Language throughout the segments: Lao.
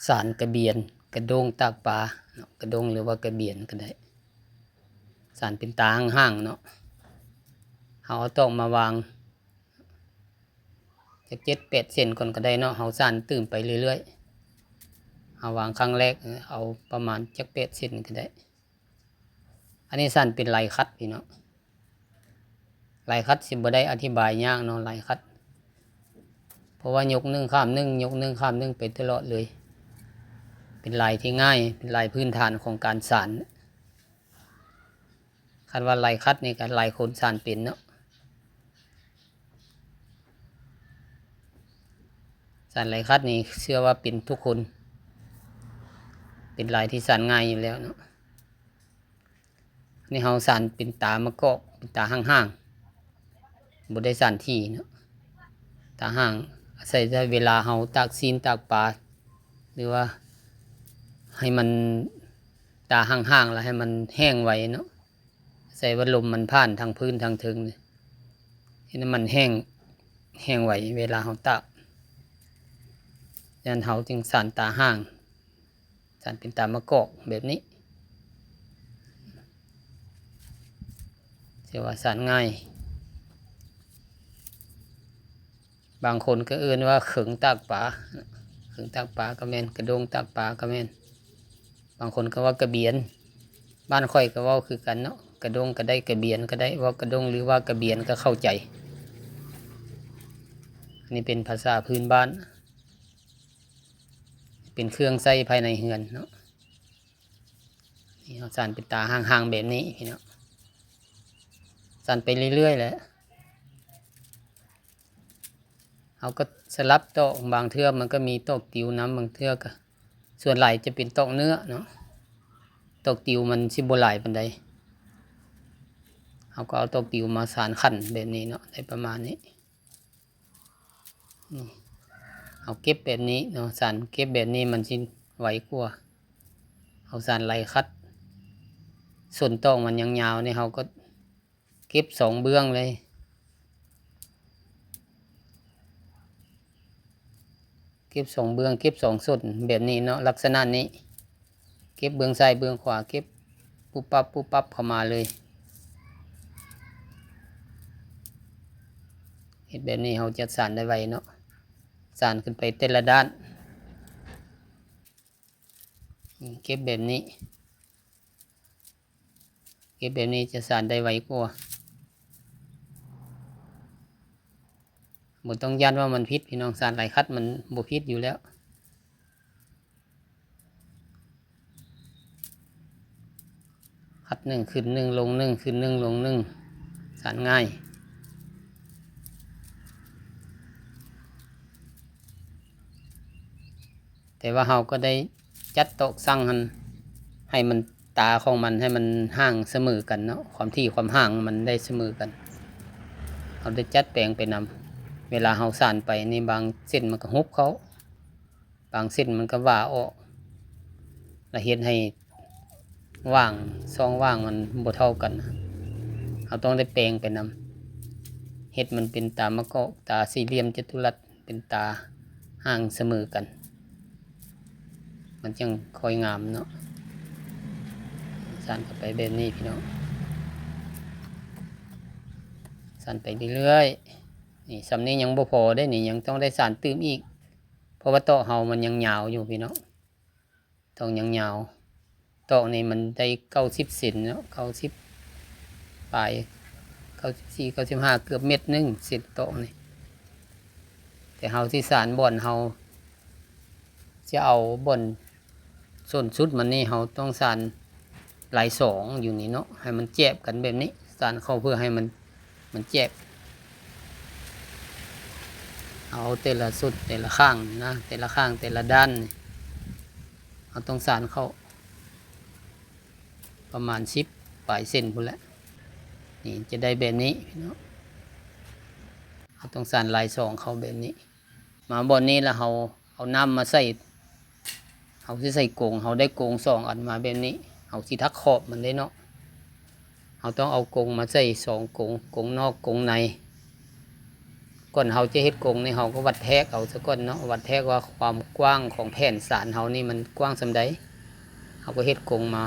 ສານກະບຽນ ກະດ້ງຕາກປາເນາະ ກະດ້ງ ຫຼືວ່າກະບຽນກໍໄດ້. ສານເປັນຕາຫ່າງໆເນາະ ເຮົາເອົາຕອກມາວາງຈັກເຈັດແປດເຊັນກ່ອນກໍໄດ້ເນາະ. ເຮົາສານຕື່ມໄປເລື້ອຍໆ ເຮົາວາງຄັ້ງແລກເອົາປະມານຈັກແປດເຊັນກໍໄດ້. ອັນນີ້ສານເປັນລາຍຂັດພີ່ນ້ອງ. ລາຍຂັດຊິບໍ່ໄດ້ອະທິບາຍຍາກເນາະ ລາຍຂັດ ເພາະວ່າຍົກໜຶ່ງຂ້າມໜຶ່ງ ຍົກໜຶ່ງຂ້າມໜຶ່ງໄປຕະຫຼອດເລີຍ. ເປັນລາຍທີ່ງ່າຍ ເປັນລາຍພື້ນຖານຂອງການສານ. ຄັນວ່າລາຍຂັດນີ້ກໍຫຼາຍຄົນສານເປັນເນາະ. ສານລາຍຂັດນີ້ເຊື່ອວ່າເປັນທຸກຄົນ ເປັນລາຍທີ່ສານງ່າຍຢູ່ແລ້ວເນາະ. ອັນນີ້ເຮົາສານເປັນຕາມະກອກ ເປັນຕາຫ່າງໆ ບໍ່ໄດ້ສານຖີ່ເນາະ ຕາຫ່າງ. ອາໄສແຕ່ເວລາເຮົາຕາກຊີ້ນຕາກປາ ຫຼືວ່າໃຫ້ມັນຕາຫ່າງໆ ແລ້ວໃຫ້ມັນແຫ້ງໄວເນາະ. ໃສ່ວ່າລົມມັນຜ່ານທາງພື້ນທາງເທິງນີ້ ເຮັດໃຫ້ມັນແຫ້ງ ແຫ້ງໄວເວລາເຮົາຕາກ. ຍານເຮົາຈຶ່ງສານຕາຫ່າງ ສານເປັນຕາມະກອກແບບນີ້ ເຊື່ອວ່າສານງ່າຍ. ບາງຄົນກໍເອີ້ນວ່າເຂີງຕາກປາ ເຂີງຕາກປາກໍແມ່ນ ກະດ້ງຕາກປາກໍແມ່ນ. ບາງຄົນກໍວ່າກະບຽນ ບ້ານຂ້ອຍກໍເວົ້າຄືກັນເນາະ ກະດ້ງກໍໄດ້ ກະບຽນກໍໄດ້ ເວົ້າກະດ້ງ ຫຼືວ່າກະບຽນກໍເຂົ້າໃຈ. ອັນນີ້ເປັນພາສາພື້ນບ້ານ ເປັນເຄື່ອງໃຊ້ພາຍໃນເຮືອນເນາະ. ນີ້ເຮົາສານເປັນຕາຫ່າງໆແບບນີ້ພີ່ນ້ອງ ສານໄປເລື້ອຍໆແຫຼະ. ເຮົາກໍສະຫຼັບຕອກ ບາງເທື່ອມັນກໍມີຕອກຕິວນຳ ບາງເທື່ອກໍ ສ່ວນຫຼາຍຈະເປັນຕອກເນື້ອເນາະ ຕອກຕິວມັນຊິບໍ່ຫຼາຍປານໃດ. ເຮົາກໍເອົາຕອກຕິວມາສານຂັ້ນແບບນີ້ເນາະ ໄດ້ປະມານນີ້. ນີ້ ເຮົາເກັບແບບນີ້ເນາະ ສານເກັບແບບນີ້ມັນຊິໄວກວ່າ ເຮົາສານໄລ່ຂັດ. ສົ້ນຕອກມັນຍາວໆນີ້ ເຮົາກໍເກັບສອງເບື້ອງເລີຍ ເກັບສອງເບື້ອງ ເກັບສອງສົ້ນແບບນີ້ເນາະ ລັກສະນະນີ້. ເກັບເບື້ອງຊ້າຍເບື້ອງຂວາ ເກັບປຸບປັບປຸບປັບເຂົ້າມາເລີຍ. ເຮັດແບບນີ້ເຮົາຈະສານໄດ້ໄວເນາະ ສານຂຶ້ນໄປແຕ່ລະດ້ານ. ເກັບແບບນີ້ ເກັບແບບນີ້ຈະສານໄດ້ໄວກວ່າ. ບໍ່ຕ້ອງຢ້ານວ່າມັນຜິດພີ່ນ້ອງ ສານໄລ່ຂັດມັນບໍ່ຜິດຢູ່ແລ້ວ. ຂັດໜຶ່ງຂຶ້ນໜຶ່ງລົງໜຶ່ງ ຂຶ້ນໜຶ່ງລົງໜຶ່ງ ສານງ່າຍ. ແຕ່ວ່າເຮົາກໍໄດ້ຈັດຕອກຊັ່ງຫັ້ນ ໃຫ້ມັນ ຕາຂອງມັນໃຫ້ມັນຫ່າງສະເໝີກັນເນາະ ຄວາມຖີ່ຄວາມຫ່າງມັນໄດ້ສະເໝີກັນ. ເຮົາໄດ້ຈັດແປງໄປນຳ ເວລາເຮົາສານໄປນີ້ ບາງເສັ້ນມັນກໍຫຸບເຂົ້າ ບາງເສັ້ນມັນກໍຫວາອອກ ແລະ ເຮັດໃຫ້ຫວ່າງ ຊ່ອງຫວ່າງມັນບໍ່ເທົ່າກັນ. ເຮົາຕ້ອງໄດ້ແປງໄປນຳ ເຮັດມັນເປັນຕາມະກອກ ຕາສີ່ຫຼ່ຽມຈັດຕຸລັດ ເປັນຕາຫ່າງສະເໝີກັນ ມັນຈັ່ງຄ່ອຍງາມເນາະ. ສານເຂົ້າໄປແບບນີ້ພີ່ນ້ອງ ສານໄປເລື້ອຍໆ. ນີ້ ສ່ຳນີ້ຍັງບໍ່ພໍເດ້ນີ້ ຍັງຕ້ອງໄດ້ສານຕື່ມອີກ ເພາະວ່າຕອກເຮົາມັນຍັງຍາວຢູ່ພີ່ນ້ອງ ຕອກຍັງຍາວ. ຕອກນີ້ມັນໄດ້ເກົ້າສິບເຊັນເນາະ ເກົ້າສິບປາຍ ເກົ້າສິບສີ່ ເກົ້າສິບຫ້າ ເກືອບເມັດໜຶ່ງ ເສັ້ນຕອກນີ້. ແຕ່ເຮົາຊິສານບ່ອນເຮົາຈະເອົາບ່ອນສົ້ນສຸດມັນນີ້ ເຮົາຕ້ອງສານລາຍສອງຢູ່ນີ້ເນາະ ໃຫ້ມັນແຈບກັນແບບນີ້ ສານເຂົ້າເພື່ອໃຫ້ມັນ ມັນແຈບ. ເອົາແຕ່ລະຊຸດ ແຕ່ລະຂ້າງນະ ແຕ່ລະຂ້າງ ແຕ່ລະດ້ານນີ້ ເຮົາຕ້ອງສານເຂົ້າປະມານສິບປາຍເຊັນພຸ້ນແຫຼະ. ນີ້ຈະໄດ້ແບບນີ້ພີ່ນ້ອງ ເຮົາຕ້ອງສານລາຍສອງເຂົ້າແບບນີ້. ມາບ່ອນນີ້ລະເຮົາເອົານ້ຳມາໃສ່ ເຮົາຊິໃສ່ກົງ ເຮົາໄດ້ກົງສອງອັນມາແບບນີ້ ເຮົາຊິຖັກຂອບມັນເດ້ເນາະ. ເຮົາຕ້ອງເອົາກົງມາໃສ່ສອງກົງ ກົງນອກກົງໃນ. ກ່ອນເຮົາຈະເຮັດກົງນີ້ ເຮົາກໍວັດແທກເອົາສາກ່ອນເນາະ, ວັດແທກວ່າຄວາມກວ້າງຂອງແຜ່ນສານເຮົານີ້ມັນກວ້າງສ່ຳໃດ. ເຮົາກໍເຮັດກົງມາ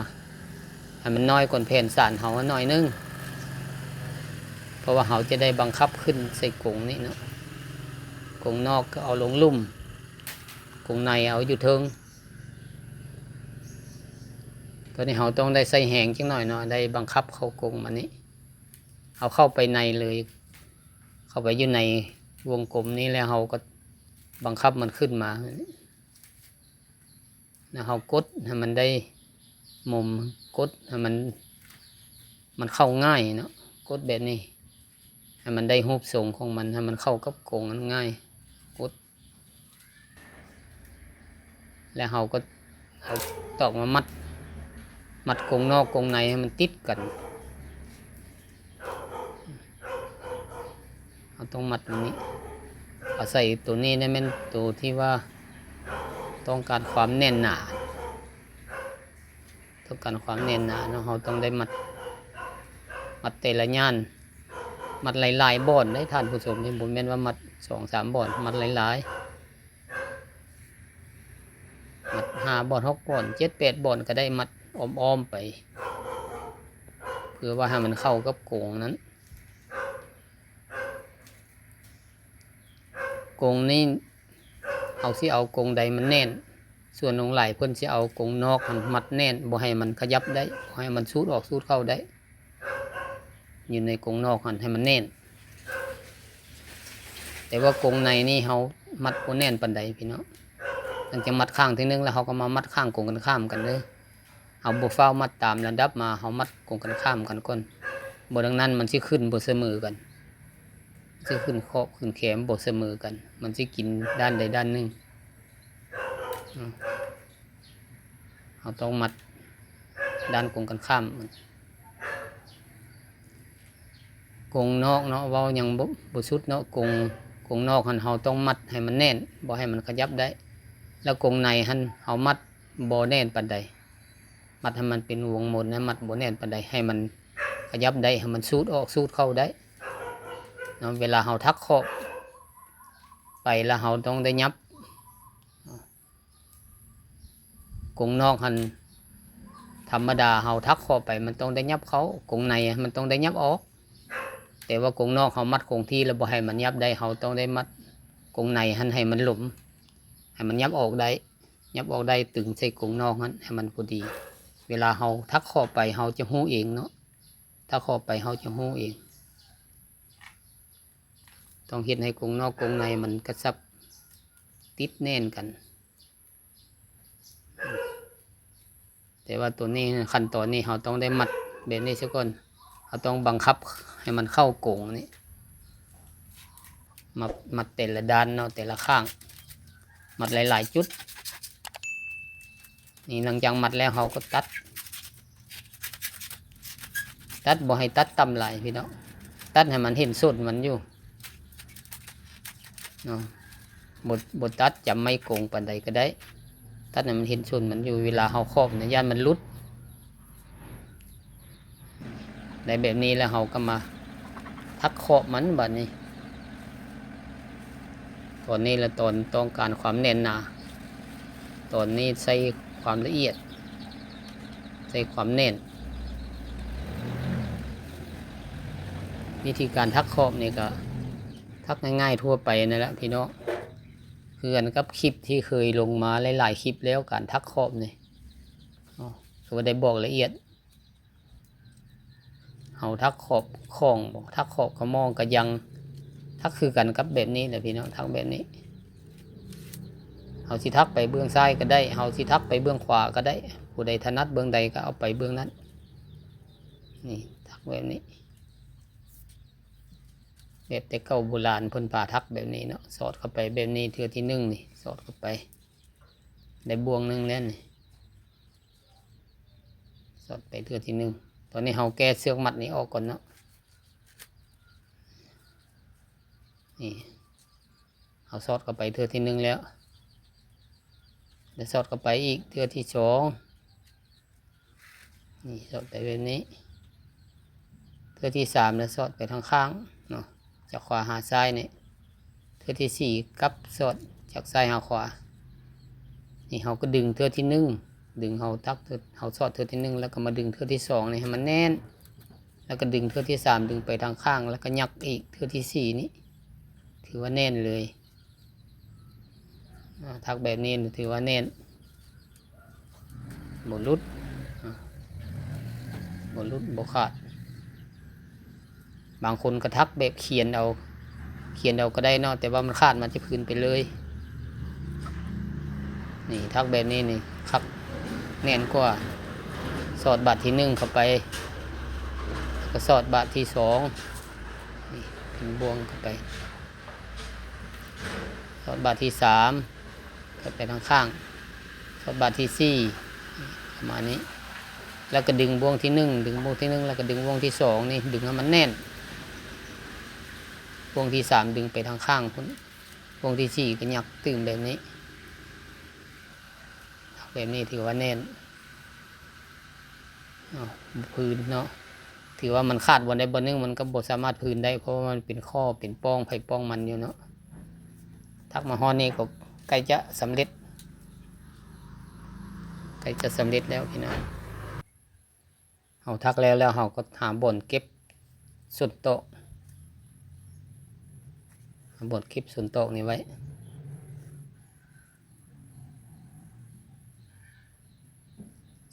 ໃຫ້ມັນນ້ອຍກວ່າແຜ່ນສານເຮົາໜ້ອຍໜຶ່ງ, ເພາະວ່າເຮົາຈະໄດ້ບັງຄັບຂຶ້ນໃສ່ກົງນີ້ເນາະ. ກົງນອກກໍເອົາລົງລຸ່ມ, ກົງໃນເອົາຢູ່ເທິງ. ຕອນນີ້ເຮົາຕ້ອງໄດ້ໃຊ້ແຮງຈັກໜ້ອຍເນາະ, ໄດ້ບັງຄັບເຂົ້າກົງມານີ້, ເອົາເຂົ້າໄປໃນເລີຍ, ເຂົ້າໄປຢູ່ໃນວົງກົມນີ້ ແລ້ວເຮົາກໍບັງຄັບມັນຂຶ້ນມາ. ແລ້ວເຮົາກົດໃຫ້ມັນໄດ້ມຸມ, ກົດໃຫ້ມັນ, ມັນເຂົ້າງ່າຍເນາະ, ກົດແບບນີ້ ໃຫ້ມັນໄດ້ຮູບຊົງຂອງມັນ, ໃຫ້ມັນເຂົ້າກັບກົງຫັ້ນງ່າຍ, ກົດ. ແລ້ວເຮົາກໍເອົາຕອກມາມັດ, ມັດກົງນອກກົງໃນໃຫ້ມັນຕິດກັນ. ເຮົາຕ້ອງມັດຕົງນີ້, ເອົາໃສ່ຕົວນີ້ນະ ແມ່ນຕົວທີ່ວ່າຕ້ອງການຄວາມແໜ້ນໜາ, ຕ້ອງການຄວາມແໜ້ນໜາເນາະ. ເຮົາຕ້ອງໄດ້ມັດ, ມັດແຕ່ລະຢ່າງ, ມັດຫຼາຍໆບ່ອນເດ້ທ່ານຜູ້ຊົມ, ບໍ່ແມ່ນວ່າມັດສອງສາມບ່ອນ, ມັດຫຼາຍໆ. ມັດຫ້າບ່ອນ, ຫົກບ່ອນ, ເຈັດແປດບ່ອນກໍໄດ້, ມັດອ້ອມໆໄປ ເພື່ອວ່າໃຫ້ມັນເຂົ້າກັບກົງນັ້ນ. ກົງນີ້ເຮົາຊິເອົາກົງໃດມັນແໜ້ນ, ສ່ວນຫຼວງຫຼາຍເພິ່ນຊິເອົາກົງນອກຫັ້ນມັດແໜ້ນ, ບໍ່ໃຫ້ມັນຂະຫຍັບໄດ້, ບໍ່ໃຫ້ມັນສູດອອກສູດເຂົ້າໄດ້. ຢູ່ໃນກົງນອກຫັ້ນໃຫ້ມັນແໜ້ນ. ແຕ່ວ່າກົງໃນນີ້ເຮົາມັດບໍ່ແໜ້ນປານໃດພີ່ນ້ອງ. ຫຼັງຈາກມັດຂ້າງທີໜຶ່ງແລ້ວ ເຮົາກໍມາມັດຂ້າງກົງກັນຂ້າມກັນເດີ. ເຮົາບໍ່ຟ້າວມັດຕາມລະດັບມາ, ເຮົາມັດກົງກັນຂ້າມກັນກ່ອນ. ບໍ່ດັ່ງນັ້ນມັນຊິຂຶ້ນບໍ່ສະເໝີກັນ, ຊິຂຶ້ນຂອບຂຶ້ນແຄມບໍ່ສະເໝີກັນ, ມັນຊິກິນດ້ານໃດດ້ານໜຶ່ງ. ເຮົາຕ້ອງມັດດ້ານກົງກັນຂ້າມ. ກົງນອກເນາະ ເວົ້າຍັງບໍ່ ບໍ່ສຸດເນາະ, ກົງ ກົງນອກຫັ້ນເຮົາຕ້ອງມັດໃຫ້ມັນແໜ້ນ, ບໍ່ໃຫ້ມັນຂະຫຍັບໄດ້. ແລ້ວກົງໃນຫັ້ນເຮົາມັດບໍ່ແໜ້ນປານໃດ, ມັດໃຫ້ມັນເປັນວົງມົນນະ, ມັດບໍ່ແໜ້ນປານໃດ, ໃຫ້ມັນຂະຫຍັບໄດ້, ໃຫ້ມັນສູດອອກສູດເຂົ້າໄດ້ເນາະ. ເວລາເຮົາຖັກຂອບໄປແລ້ວເຮົາຕ້ອງໄດ້ຫຍັບ. ກົງນອກຫັ້ນ ທຳມະດາເຮົາຖັກຂອບໄປ ມັນຕ້ອງໄດ້ຫຍັບເຂົ້າ, ກົງໃນມັນຕ້ອງໄດ້ຫຍັບອອກ. ແຕ່ວ່າກົງນອກເຮົາມັດຄົງທີ່ແລ້ວ ບໍ່ໃຫ້ມັນຫຍັບໄດ້, ເຮົາຕ້ອງໄດ້ມັດກົງໃນຫັ້ນໃຫ້ມັນຫຼົມ, ໃຫ້ມັນຫຍັບອອກໄດ້, ຫຍັບອອກໄດ້, ຕຶງໃສ່ກົງນອກຫັ້ນໃຫ້ມັນພໍດີ. ເວລາເຮົາຖັກຂອບໄປ ເຮົາຈະຮູ້ເອງເນາະ, ຖັກຂອບໄປເຮົາຈະຮູ້ເອງ. ຕ້ອງເຮັດໃຫ້ກົງນອກກົງໃນມັນກະຊັບຕິດແໜ້ນກັນ. ແຕ່ວ່າໂຕນີ້ ຂັ້ນຕອນນີ້ເຮົາຕ້ອງໄດ້ມັດແບບນີ້ຊະກ່ອນ, ເຮົາຕ້ອງບັງຄັບໃຫ້ມັນເຂົ້າກົງນີ້, ມາມັດແຕ່ລະດ້ານເນາະ, ແຕ່ລະຂ້າງ, ມັດຫຼາຍໆຈຸດ. ນີ້ ຫຼັງຈາກມັດແລ້ວເຮົາກໍຕັດ, ຕັດບໍ່ໃຫ້ຕັດຕ່ຳຫຼາຍພີ່ນ້ອງ, ຕັດໃຫ້ມັນເຫັນສົ້ນມັນຢູ່ເນາະ. ບໍ່ ບໍ່ຕັດຈຳໄມ້ກົງປານໃດກໍໄດ້, ຕັດໃຫ້ມັນເຫັນສົ້ນມັນຢູ່. ເວລາເຮົາຂອບນະ ຢ້ານມັນຫຼຸດ. ໄດ້ແບບນີ້ແລ້ວ ເຮົາກໍມາຖັກຂອບມັນບາດນີ້. ຕອນນີ້ລະ ຕອນຕ້ອງການຄວາມແໜ້ນໜາ, ຕອນນີ້ໃຊ້ຄວາມລະອຽດ, ໃຊ້ຄວາມແໜ້ນ. ວິທີການຖັກຂອບນີ້ກໍຖັກງ່າຍໆທົ່ວໄປນັ້ນແຫຼະພີ່ນ້ອງ, ຄືກັນກັບຄລິບທີ່ເຄີຍລົງມາຫຼາຍໆຄລິບແລ້ວ, ການຖັກຂອບນີ້ ເນາະ, ຄືວ່າໄດ້ບອກລະອຽດ. ເຮົາຖັກຂອບຂອງ ຖັກຂອບຂະໝໍ້ກະຍັງ, ຖັກຄືກັນກັບແບບນີ້ແຫຼະພີ່ນ້ອງ, ຖັກແບບນີ້. ເຮົາຊິຖັກໄປເບື້ອງຊ້າຍກໍໄດ້, ເຮົາຊິຖັກໄປເບື້ອງຂວາກໍໄດ້, ຜູ້ໃດຖະໜັດເບື້ອງໃດກໍເອົາໄປເບື້ອງນັ້ນ. ນີ້ ຖັກແບບນີ້, ແບບແຕ່ເກົ່າໂບລານເພິ່ນພາຖັກແບບນີ້ເນາະ, ສອດເຂົ້າໄປແບບນີ້ເທື່ອທີໜຶ່ງນີ້, ສອດເຂົ້າໄປ ໄດ້ບ່ວງໜຶ່ງແລ້ວນີ້. ສອດໄປເທື່ອທີໜຶ່ງ. ຕອນນີ້ເຮົາແກ້ເຊືອກມັດນີ້ອອກກ່ອນເນາະ. ນີ້ ເຮົາສອດເຂົ້າໄປເທື່ອທີໜຶ່ງແລ້ວ, ແລ້ວສອດເຂົ້າໄປອີກເທື່ອທີສອງ. ນີ້ ສອດໄປແບບນີ້. ເທື່ອທີສາມ ແລ້ວສອດໄປທາງຂ້າງເນາະ, ຈາກຂວາຫາຊ້າຍນີ້. ເທື່ອທີສີ່ກັບສອດຈາກຊ້າຍຫາຂວາ. ນີ້ເຮົາກໍດຶງເທື່ອທີໜຶ່ງ ດຶງເຮົາທັກ ເຮົາສອດເທື່ອທີໜຶ່ງ ແລ້ວກໍມາດຶງເທື່ອທີສອງນີ້ໃຫ້ມັນແໜ້ນ ແລ້ວກໍດຶງເທື່ອທີສາມ ດຶງໄປທາງຂ້າງ ແລ້ວກໍຍັກອີກເທື່ອທີສີ່ນີ້ ຖືວ່າແໜ້ນເລີຍ. ອາ ທັກແບບນີ້ຖືວ່າແໜ້ນ ບໍ່ຫຼຸດ ອາ ບໍ່ຫຼຸດ ບໍ່ຂາດ. ບາງຄົນກໍທັກແບບຂຽນເອົາ ຂຽນເອົາກໍໄດ້ເນາະ ແຕ່ວ່າມັນຂາດມາຈາກພື້ນໄປເລີຍ. ນີ້ ທັກແບບນີ້ນີ້ຄັກ ແໜ້ນກວ່າ. ສອດບາດທີໜຶ່ງເຂົ້າໄປ ແລ້ວກໍສອດບາດທີສອງ ນີ້ ເປັນບ່ວງເຂົ້າໄປ. ສອດບາດທີສາມ ກໍໄປທາງຂ້າງ ສອດບາດທີສີ່ ປະມານນີ້ ແລ້ວກໍດຶງບ່ວງທີໜຶ່ງ ດຶງບ່ວງທີໜຶ່ງ ແລ້ວກໍດຶງບ່ວງທີສອງນີ້ ດຶງໃຫ້ມັນແໜ້ນ. ບ່ວງທີສາມດຶງໄປທາງຂ້າງພຸ້ນ ບ່ວງທີສີ່ກໍຍັກຕື່ມແບບນີ້ ແບບນີ້ຖືວ່າແໜ້ນ. ອ້າວ ບໍ່ພື້ນເນາະ ຖືວ່າມັນຂາດບ່ອນໃດບ່ອນໜຶ່ງ ມັນກໍບໍ່ສາມາດພື້ນໄດ້ ເພາະວ່າມັນເປັນຂໍ້ເປັນປ້ອງໃຜປ້ອງມັນຢູ່ເນາະ. ທັກມາຮອດນີ້ກໍໃກ້ຈະສຳເລັດ ໃກ້ຈະສຳເລັດແລ້ວພີ່ນ້ອງ. ເຮົາທັກແລ້ວ ແລ້ວເຮົາກໍຫາບ່ອນເກັບສົ້ນຕອກ ຫາບ່ອນເກັບສົ້ນຕອກນີ້ໄວ້.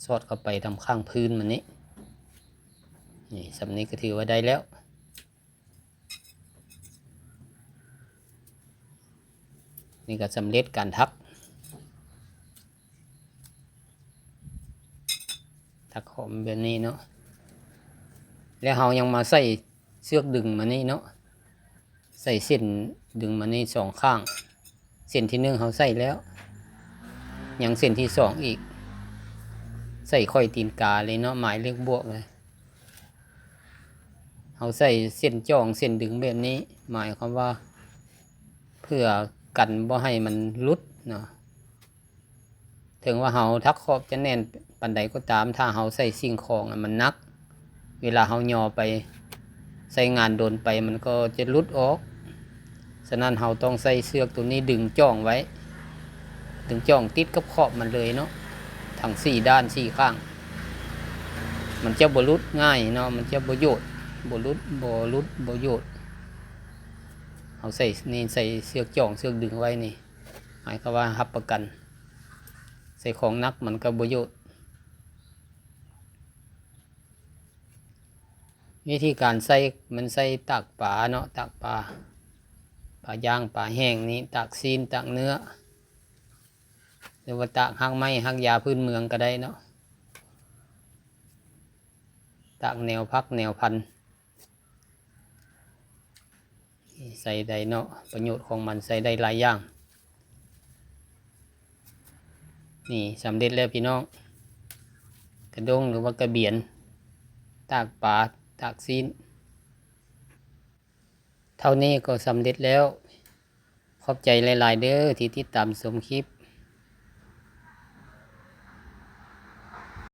ສອດເຂົ້າໄປທາງຂ້າງພື້ນມັນນີ້ ນີ້ ສ່ຳນີ້ກໍຖືວ່າໄດ້ແລ້ວ. ນີ້ກໍສຳເລັດການທັກ ທັກຂອບແບບນີ້ເນາະ. ແລ້ວເຮົາຍັງມາໃສ່ເຊືອກດຶງມານີ້ເນາະ ໃສ່ເສັ້ນດຶງມານີ້ສອງຂ້າງ. ເສັ້ນທີໜຶ່ງເຮົາໃສ່ແລ້ວ ຍັງເສັ້ນທີສອງອີກ ໃສ່ຂ້ອຍຕີນກາເລີຍເນາະ ໝາຍເລກບວກເລີຍ. ເຮົາໃສ່ເສັ້ນຈ່ອງເສັ້ນດຶງແບບນີ້ ໝາຍຄວາມວ່າເພື່ອກັນບໍ່ໃຫ້ມັນຫຼຸດເນາະ. ເຖິງວ່າເຮົາຖັກຂອບຈະແໜ້ນປານໃດກໍຕາມ ຖ້າເຮົາໃສ່ສິ່ງຂອງອັນມັນໜັກ ເວລາເຮົາຍໍໄປໃຊ້ງານດົນໄປ ມັນກໍຈະຫຼຸດອອກ. ສະນັ້ນເຮົາຕ້ອງໃຊ້ເຊືອກໂຕນີ້ດຶງຈ່ອງໄວ້ ດຶງຈ່ອງຕິດກັບຂອບມັນເລີຍເນາະ ທັງສີ່ດ້ານສີ່ຂ້າງ ມັນຈະບໍ່ຫຼຸດງ່າຍເນາະ ມັນຈະບໍ່ໂຍດ ບໍ່ຫຼຸດ ບໍ່ຫຼຸດ ບໍ່ໂຍດ. ເຮົາໃສ່ນີ້ ໃສ່ເຊືອກຈ່ອງ ເຊືອກດຶງໄວ້ນີ້ ໝາຍຄວາມວ່າຮັບປະກັນ ໃສ່ຂອງໜັກມັນກໍບໍ່ໂຍດ. ວິທີການໃສ່ ມັນໃສ່ຕາກປາເນາະ ຕາກປາ ປາຍ່າງ ປາແຫ້ງນີ້ ຕາກຊີ້ນ ຕາກເນື້ອ ຫຼືວ່າຕາກຮາກໄມ້ຮາກຢາພື້ນເມືອງກໍໄດ້ເນາະ ຕາກແນວຜັກແນວພັນ. ໃສ່ໄດ້ເນາະ ປະໂຫຍດຂອງມັນໃຊ້ໄດ້ຫຼາຍຢ່າງ. ນີ້ສຳເລັດແລ້ວພີ່ນ້ອງ ກະດ້ງ ຫຼືວ່າກະບຽນ ຕາກປາ ຕາກຊີ້ນ. ເທົ່ານີ້ກໍສຳເລັດແລ້ວ. ຂອບໃຈຫຼາຍໆເດີທີ່ຕິດຕາມຊົມຄລິບ.